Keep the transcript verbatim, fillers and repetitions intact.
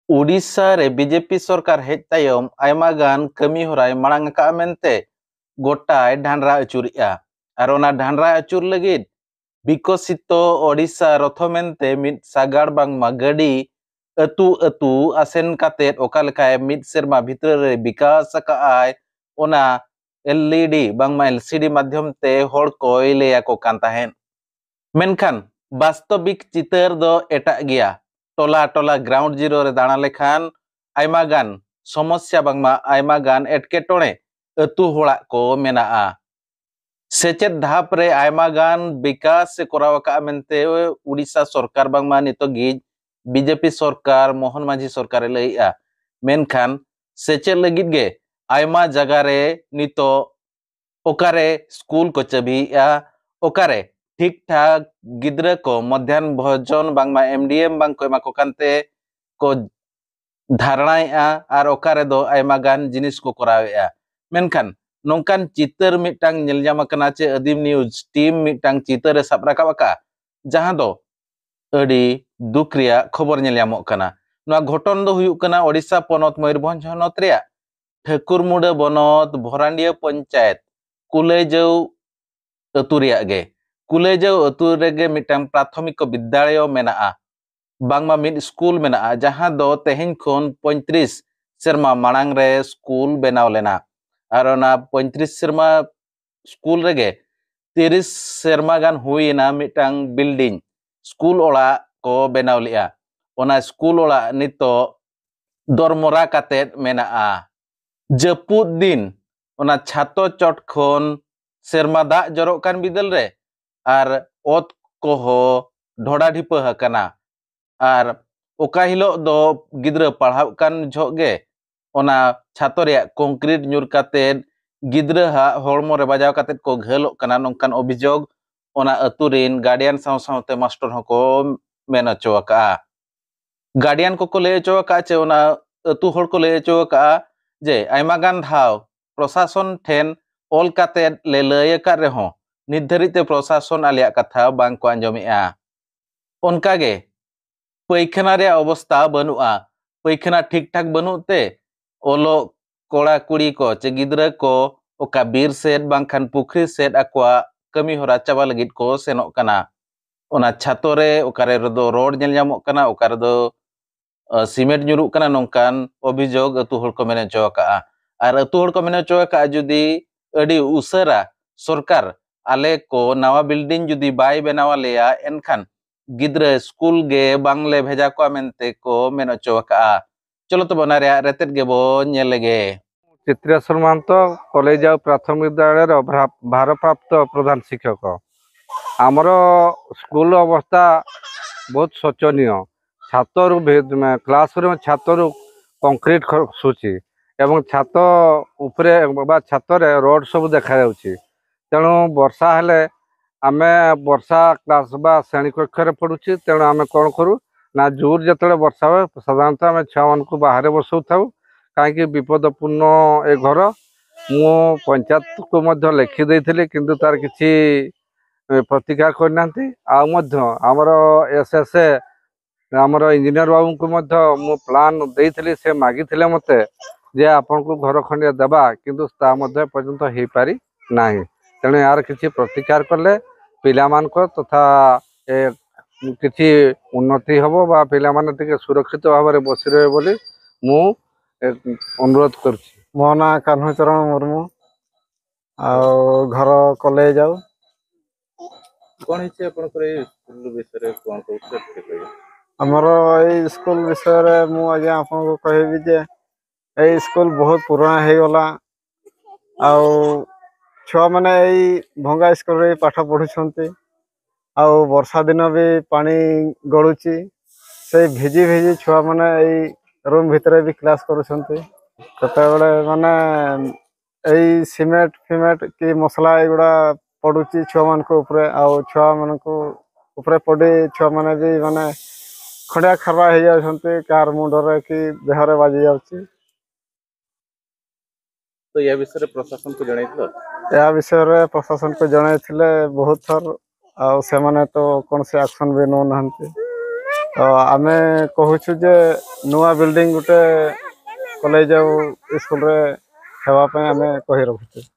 ᱳᱰᱤᱥᱟ ᱨᱮ ᱵᱤᱡᱮᱯᱤ ᱥᱚᱨᱠᱟᱨ ᱦᱮᱡ ᱛᱟᱭᱚᱢ ᱟᱭᱢᱟ ᱜᱟᱱ ᱠᱟᱹᱢᱤ ᱦᱚᱨᱟᱭ ᱢᱟᱲᱟᱝ ᱟᱠᱟᱫᱼᱟ ᱢᱮᱱᱛᱮ ᱜᱚᱴᱟᱭ ᱰᱷᱟᱱᱰᱨᱟ ᱟᱹᱪᱩᱨᱮᱜᱼᱟ᱾ ᱟᱨ ᱚᱱᱟ ᱰᱷᱟᱱᱰᱨᱟ ᱟᱹᱪᱩᱨ ᱞᱟᱹᱜᱤᱫ ᱵᱤᱠᱚᱥᱤᱛᱚ ᱳᱰᱤᱥᱟ ᱨᱚᱛᱷᱚ ᱢᱮᱱᱛᱮ ᱢᱤᱫ ᱥᱟᱜᱟᱲ ᱵᱟᱝᱢᱟ ᱜᱟᱹᱰᱤ ᱟᱹᱛᱩ ᱟᱹᱛᱩ ᱟᱥᱮᱱ ᱠᱟᱛᱮᱫ ᱚᱠᱟ ᱞᱮᱠᱟᱭ ᱢᱤᱫ ᱥᱮᱨᱢᱟ ᱵᱷᱤᱛᱨᱤ ᱨᱮ ᱵᱤᱠᱟᱥ ᱟᱠᱟᱫᱼᱟᱭ, ᱚᱱᱟ ᱮᱞ ᱤ ᱰᱤ ᱵᱟᱝᱢᱟ ᱮᱞ ᱥᱤ ᱰᱤ ᱢᱟᱫᱽᱫᱷᱚᱢ ᱛᱮ ᱦᱚᱲ ᱠᱚᱭ ᱞᱟᱹᱭ ᱟᱠᱚ ᱠᱟᱱ ᱛᱟᱦᱮᱸᱫ᱾ ᱢᱮᱱᱠᱷᱟᱱ ᱵᱟᱥᱛᱚᱵᱤᱠ ᱪᱤᱛᱟᱹᱨ ᱫᱚ ᱮᱴᱟᱜ ᱜᱮᱭᱟ᱾ ᱴᱚᱞᱟ ᱴᱚᱞᱟ ᱜᱨᱟᱣᱩᱱᱰ ᱡᱤᱨᱳ ᱨᱮ ᱫᱟᱬᱟ ᱞᱮᱠᱷᱟᱱ ᱟᱭᱢᱟ ᱜᱟᱱ ᱥᱚᱢᱚᱥᱥᱟ ᱵᱟᱝᱢᱟ ᱟᱭᱢᱟ ᱜᱟᱱ ᱮᱴᱠᱮᱴᱚᱬᱮ ᱟᱹᱛᱩ ᱦᱚᱲᱟᱜ ᱠᱚ ᱢᱮᱱᱟᱜᱼᱟ᱾ ᱥᱮᱪᱮᱫ ᱫᱷᱟᱯ ᱨᱮ ᱟᱭᱢᱟ ᱜᱟᱱ ᱵᱤᱠᱟᱥ ᱮ ᱠᱚᱨᱟᱣ ᱟᱠᱟᱫᱼᱟ ᱢᱮᱱᱛᱮ ᱩᱰᱤᱥᱟ ᱥᱚᱨᱠᱟᱨ ᱵᱟᱝᱢᱟ ᱱᱤᱛᱚᱜ ᱜᱮ ᱵᱤᱡᱮᱯᱤ ᱥᱚᱨᱠᱟᱨ ᱢᱳᱦᱚᱱ ᱢᱟᱹᱡᱷᱤ ᱥᱚᱨᱠᱟᱨᱮ ᱞᱟᱹᱭᱮᱫᱼᱟ᱾ ᱢᱮᱱᱠᱷᱟᱱ ᱥᱮᱪᱮᱫ ᱞᱟᱹᱜᱤᱫ ᱜᱮ ᱟᱭᱢᱟ ᱡᱟᱭᱜᱟ ᱨᱮ ᱱᱤᱛᱚᱜ ᱚᱠᱟᱨᱮ ᱥᱠᱩᱞ ᱠᱚ ᱪᱟᱹᱵᱤᱭᱮᱫᱼᱟ, ᱚᱠᱟᱨᱮ ᱴᱷᱤᱠ ᱴᱷᱟᱠ ᱜᱤᱫᱽᱨᱟᱹ ᱠᱚ ᱢᱚᱫᱽᱫᱷᱟᱱ ᱵᱷᱳᱡᱚᱱ ᱵᱟᱝᱢᱟ ᱮᱢ ᱰᱤ ᱮᱢ ᱵᱟᱝ ᱠᱚ ᱮᱢᱟ ᱠᱚ ᱠᱟᱱᱛᱮ ᱠᱚ ᱫᱷᱟᱨᱱᱟᱭᱮᱫᱼᱟ ᱟᱨ ᱚᱠᱟ ᱨᱮᱫᱚ ᱟᱭᱢᱟ ᱜᱟᱱ ᱡᱤᱱᱤᱥ ᱠᱚ ᱠᱚᱨᱟᱣᱮᱫᱼᱟ᱾ ᱢᱮᱱᱠᱷᱟᱱ ᱱᱚᱝᱠᱟᱱ ᱪᱤᱛᱟᱹᱨ ᱢᱤᱫᱴᱟᱝ ᱧᱮᱞ ᱧᱟᱢ ᱟᱠᱟᱱᱟ ᱪᱮ ᱟᱹᱫᱤᱢ ᱱᱤᱭᱩᱡᱽ ᱴᱤᱢ ᱢᱤᱫᱴᱟᱝ ᱪᱤᱛᱟᱹᱨ ᱮ ᱥᱟᱵ ᱨᱟᱠᱟᱵ ᱟᱠᱟᱫᱼᱟ, ᱡᱟᱦᱟᱸ ᱫᱚ ᱟᱹᱰᱤ ᱫᱩᱠ ᱨᱮᱭᱟᱜ ᱠᱷᱚᱵᱚᱨ ᱧᱮᱞ ᱧᱟᱢᱚᱜ ᱠᱟᱱᱟ᱾ ᱱᱚᱣᱟ ᱜᱷᱚᱴᱚᱱ ᱫᱚ ᱦᱩᱭᱩᱜ ᱠᱟᱱᱟ ᱳᱰᱤᱥᱟ ᱯᱚᱱᱚᱛ ᱢᱚᱭᱩᱨᱵᱷᱚᱸᱡᱽ ᱦᱚᱱᱚᱛ ᱨᱮᱭᱟᱜ ᱴᱷᱟᱹᱠᱩᱨᱢᱩᱰᱟᱹ ᱵᱚᱱᱚᱛ ᱵᱷᱚᱨᱟᱱᱰᱤᱭᱟᱹ ᱯᱚᱧᱪᱟᱭᱮᱛ ᱠᱩᱞᱟᱹᱭᱡᱟᱹᱣ ᱟᱹᱛᱩ ᱨᱮᱭᱟᱜ ᱜᱮ᱾ ᱠᱩᱞᱟᱹᱭᱡᱟᱹᱣ ᱟᱹᱛᱩ ᱨᱮᱜᱮ ᱢᱤᱫᱴᱟᱝ ᱯᱨᱟᱛᱷᱚᱢᱤᱠ ᱵᱤᱫᱽᱫᱟᱞᱚᱭ ᱢᱮᱱᱟᱜᱼᱟ, ᱵᱟᱝᱢᱟ ᱢᱤᱫ ᱥᱠᱩᱞ ᱢᱮᱱᱟᱜᱼᱟ, ᱡᱟᱦᱟᱸ ᱫᱚ ᱛᱮᱦᱮᱧ ᱠᱷᱚᱱ ᱯᱚᱸᱭᱛᱨᱤᱥ ᱥᱮᱨᱢᱟ ᱢᱟᱲᱟᱝ ᱨᱮ ᱥᱠᱩᱞ ᱵᱮᱱᱟᱣ ᱞᱮᱱᱟ᱾ ᱟᱨ ᱚᱱᱟ ᱯᱚᱸᱭᱛᱨᱤᱥ ᱥᱮᱨᱢᱟ ᱥᱠᱩᱞ ᱨᱮᱜᱮ ᱛᱤᱨᱤᱥ ᱥᱮᱨᱢᱟ ᱜᱟᱱ ᱦᱩᱭᱮᱱᱟ ᱢᱤᱫᱴᱟᱝ ᱵᱤᱞᱰᱤᱝ, ᱥᱠᱩᱞ ᱚᱲᱟᱜ ᱠᱚ ᱵᱮᱱᱟᱣ ᱞᱮᱜᱼᱟ᱾ ᱚᱱᱟ ᱥᱠᱩᱞ ᱚᱲᱟᱜ ᱱᱤᱛᱚᱜ ᱫᱚᱨᱢᱚᱨᱟ ᱠᱟᱛᱮᱫ ᱢᱮᱱᱟᱜᱼᱟ᱾ ᱡᱟᱹᱯᱩᱫ ᱫᱤᱱ ᱚᱱᱟ ᱪᱷᱟᱛᱚ ᱪᱚᱴ ᱠᱷᱚᱱ ᱥᱮᱨᱢᱟ ᱫᱟᱜ ᱡᱚᱨᱚᱜ ᱠᱟᱱ ᱵᱤᱫᱟᱹᱞ ᱨᱮ ᱟᱨ ᱚᱛ ᱠᱚᱦᱚᱸ ᱰᱷᱚᱰᱟ ᱰᱷᱤᱯᱟᱹ ᱟᱠᱟᱱᱟ᱾ ᱟᱨ ᱚᱠᱟ ᱦᱤᱞᱳᱜ ᱫᱚ ᱜᱤᱫᱽᱨᱟᱹ ᱯᱟᱲᱦᱟᱣ ᱠᱟᱱ ᱡᱚᱦᱚᱜ ᱜᱮ ᱚᱱᱟ ᱪᱷᱟᱛᱚ ᱨᱮᱭᱟᱜ ᱠᱚᱝᱠᱨᱤᱴ ᱧᱩᱨ ᱠᱟᱛᱮᱫ ᱜᱤᱫᱽᱨᱟᱹ ᱦᱟᱜ ᱦᱚᱲᱢᱚ ᱨᱮ ᱵᱟᱡᱟᱣ ᱠᱟᱛᱮᱫ ᱠᱚ ᱜᱷᱟᱹᱞᱚᱜ ᱠᱟᱱᱟ, ᱱᱚᱝᱠᱟᱱ ᱚᱵᱷᱤᱡᱳᱜᱽ ᱚᱱᱟ ᱟᱹᱛᱩ ᱨᱤᱱ ᱜᱟᱨᱰᱤᱭᱟᱱ ᱥᱟᱶ ᱥᱟᱶᱛᱮ ᱢᱟᱥᱴᱚᱨ ᱦᱚᱸᱠᱚ ᱢᱮᱱ ᱦᱚᱪᱚ ᱟᱠᱟᱫᱼᱟ᱾ ᱜᱟᱨᱰᱤᱭᱟᱱ ᱠᱚᱠᱚ ᱞᱟᱹᱭ ᱦᱚᱪᱚ ᱟᱠᱟᱫᱼᱟ ᱪᱮ ᱚᱱᱟ ᱟᱹᱛᱩ ᱦᱚᱲ ᱠᱚ ᱞᱟᱹᱭ ᱦᱚᱪᱚ ᱟᱠᱟᱫᱼᱟ ᱡᱮ ᱟᱭᱢᱟ ᱜᱟᱱ ᱫᱷᱟᱣ ᱯᱨᱚᱥᱟᱥᱚᱱ ᱴᱷᱮᱱ ᱚᱞ ᱠᱟᱛᱮᱫ ᱞᱮ ᱞᱟᱹᱭ ᱟᱠᱟᱫ ᱨᱮᱦᱚᱸ ᱱᱤᱛ ᱫᱷᱟᱹᱨᱤᱡ ᱛᱮ ᱯᱨᱚᱥᱟᱥᱚᱱ ᱟᱞᱮᱭᱟᱜ ᱠᱟᱛᱷᱟ ᱵᱟᱝ ᱠᱚ ᱟᱸᱡᱚᱢᱮᱫᱼᱟ᱾ ᱚᱱᱠᱟᱜᱮ ᱯᱟᱹᱭᱠᱷᱟᱱᱟ ᱨᱮᱭᱟᱜ ᱚᱵᱚᱥᱛᱟ ᱵᱟᱹᱱᱩᱜᱼᱟ᱾ ᱯᱟᱹᱭᱠᱷᱟᱱᱟ ᱴᱷᱤᱠ ᱴᱷᱟᱠ ᱵᱟᱹᱱᱩᱜ ᱛᱮ ᱚᱞᱚᱜ ᱠᱚᱲᱟ ᱠᱩᱲᱤ ᱠᱚ ᱪᱮ ᱜᱤᱫᱽᱨᱟᱹ ᱠᱚ ᱚᱠᱟ ᱵᱤᱨ ᱥᱮᱫ ᱵᱟᱝᱠᱷᱟᱱ ᱯᱩᱠᱷᱨᱤ ᱥᱮᱫ ᱟᱠᱚᱣᱟᱜ ᱠᱟᱹᱢᱤ ᱦᱚᱨᱟ ᱪᱟᱵᱟ ᱞᱟᱹᱜᱤᱫ ᱠᱚ ᱥᱮᱱᱚᱜ ᱠᱟᱱᱟ᱾ ᱚᱱᱟ ᱪᱷᱟᱛᱚ ᱨᱮ ᱚᱠᱟᱨᱮ ᱨᱮᱫᱚ ᱨᱚᱰ ᱧᱮᱞ ᱧᱟᱢᱚᱜ ᱠᱟᱱᱟ, ᱚᱠᱟ ᱨᱮᱫᱚ ᱥᱤᱢᱮᱱᱴ ᱧᱩᱨᱩᱜ ᱠᱟᱱᱟ, ᱱᱚᱝᱠᱟᱱ ᱚᱵᱷᱤᱡᱳᱜᱽ ᱟᱹᱛᱩ ᱦᱚᱲ ᱠᱚ ᱢᱮᱱ ᱦᱚᱪᱚ ᱟᱠᱟᱫᱼᱟ᱾ ᱟᱨ ᱟᱹᱛᱩ ᱦᱚᱲ ᱠᱚ ᱢᱮᱱ ᱦᱚᱪᱚ ᱟᱠᱟᱫᱼᱟ, ᱡᱩᱫᱤ ᱟᱹᱰᱤ ᱩᱥᱟᱹᱨᱟ ᱥᱚᱨᱠᱟᱨ ᱟᱞᱮ ᱠᱚ ᱱᱟᱣᱟ ᱵᱤᱞᱰᱤᱝ ᱡᱩᱫᱤ ᱵᱟᱭ ᱵᱮᱱᱟᱣ ᱟᱞᱮᱭᱟ, ᱮᱱᱠᱷᱟᱱ ᱜᱤᱫᱽᱨᱟᱹ ᱥᱠᱩᱞ ᱜᱮ ᱵᱟᱝᱞᱮ ᱵᱷᱮᱡᱟ ᱠᱚᱣᱟ ᱢᱮᱱᱛᱮ ᱠᱚ ᱢᱮᱱ ᱦᱚᱪᱚ ᱟᱠᱟᱫᱼᱟ᱾ ᱪᱚᱞᱚ ᱛᱚᱵᱮ ᱚᱱᱟ ᱨᱮᱭᱟᱜ ᱨᱮᱛᱮᱫ ᱜᱮᱵᱚ ᱧᱮᱞ ᱞᱮᱜᱮ᱾ ଚିତ୍ᱨᱮᱥᱣର ମହାନ୍ତ, କଲେଜ ଆଉ ପ୍ରାଥମିକ ବିଦ୍ୟାଳୟର ଭାର- ଭାରପ୍ରାପ୍ତ ପ୍ରଧାନ ଶିକ୍ଷକ। ଆମର ସ୍କୁଲ ଅବସ୍ଥା ବହୁତ ଶୋଚନୀୟ। ଛାତରୁ ଭି- କ୍ଲାସରୁମ୍ ଛାତରୁ କଂକ୍ରିଟ ଖସୁଛି ଏବଂ ଛାତ ଉପରେ ବା ଛାତରେ ରଡ୍ ସବୁ ଦେଖାଯାଉଛି। ତେଣୁ ବର୍ଷା ହେଲେ ଆମେ ବର୍ଷା କ୍ଲାସ ବା ଶ୍ରେଣୀ କକ୍ଷରେ ପଢୁଛି, ତେଣୁ ଆମେ କଣ କରୁ ନା, ଜୋର ଯେତେବେଳେ ବର୍ଷା ହୁଏ, ସାଧାରଣତଃ ଆମେ ଛୁଆମାନଙ୍କୁ ବାହାରେ ବସଉଥାଉ। କାହିଁକି, ବିପଦପୂର୍ଣ୍ଣ ଏ ଘର। ମୁଁ ପଞ୍ଚାୟତକୁ ମଧ୍ୟ ଲେଖି ଦେଇଥିଲି, କିନ୍ତୁ ତାର କିଛି ଏ, ପ୍ରତିକାର କରିନାହାନ୍ତି। ଆଉ ମଧ୍ୟ ଆମର ଏସ୍ଏସ୍ଏ, ଆମର ଇଞ୍ଜିନିୟର ବାବୁଙ୍କୁ ମଧ୍ୟ ମୁଁ ପ୍ଲାନ୍ ଦେଇଥିଲି, ସେ ମାଗିଥିଲେ ମୋତେ ଯେ ଆପଣଙ୍କୁ ଘର ଖଣ୍ଡିଏ ଦେବା, କିନ୍ତୁ ତା ମଧ୍ୟ ଏପର୍ଯ୍ୟନ୍ତ ହେଇପାରି ନାହିଁ। ତେଣୁ ଏହାର କିଛି ପ୍ରତିକାର କଲେ ପିଲାମାନଙ୍କ ତଥା ଏ କିଛି ଉନ୍ନତି ହବ ବା ପିଲାମାନେ ଟିକେ ସୁରକ୍ଷିତ ଭାବରେ ବସି ରହିବେ ବୋଲି ମୁଁ ଏ, ଅନୁରୋଧ କରୁଛି। ମୋ ନାଁ କାହ୍ନୁଚରଣ ମୁର୍ମୁ, ଆଉ ଘର କଲେଜ ଆଉ। କ'ଣ ହେଇଛି ଆପଣଙ୍କର ଏଇ ସ୍କୁଲ ବିଷୟରେ କ'ଣ କହୁଥିଲେ ଟିକେ କହିବେ? ଆମର ଏଇ ସ୍କୁଲ ବିଷୟରେ ମୁଁ ଆଜ୍ଞା ଆପଣଙ୍କୁ କହିବି ଯେ ଏଇ ସ୍କୁଲ ବହୁତ ପୁରୁଣା ହେଇଗଲା। ଆଉ ଛୁଆମାନେ ଏଇ ଭଙ୍ଗା ସ୍କୁଲରେ ହିଁ ପାଠ ପଢ଼ୁଛନ୍ତି। ଆଉ ବର୍ଷା ଦିନ ବି ପାଣି ଗଳୁଛି। ସେଇ ଭିଜି ଭିଜି ଛୁଆମାନେ ଏଇ ରୁମ୍ ଭିତରେ ବି କ୍ଲାସ୍ କରୁଛନ୍ତି। ସେତେବେଳେ ମାନେ ଏଇ ସିମେଣ୍ଟ ଫିମେଣ୍ଟ କି ମସଲା ଏଗୁଡ଼ା ପଡ଼ୁଛି ଛୁଆମାନଙ୍କ ଉପରେ। ଆଉ ଛୁଆମାନଙ୍କୁ ଉପରେ ପଡ଼ି ଛୁଆମାନେ ବି ମାନେ ଖଣ୍ଡିଆ ଖାବରା ହେଇଯାଉଛନ୍ତି, କାହାର ମୁଣ୍ଡରେ କି ଦେହରେ ବାଜି ଯାଉଛି। ତ ୟା ବିଷୟରେ ପ୍ରଶାସନକୁ ଜଣାଇଥିଲ? ଏହା ବିଷୟରେ ପ୍ରଶାସନକୁ ଜଣାଇଥିଲେ ବହୁତ ଥର, ଆଉ ସେମାନେ ତ କୌଣସି ଆକ୍ସନ୍ ବି ନେଉନାହାନ୍ତି। ତ ଆମେ କହୁଛୁ ଯେ ନୂଆ ବିଲ୍ଡିଂ ଗୋଟେ କଲେଜ ଆଉ ସ୍କୁଲରେ ହେବା ପାଇଁ ଆମେ କହି ରଖୁଛୁ।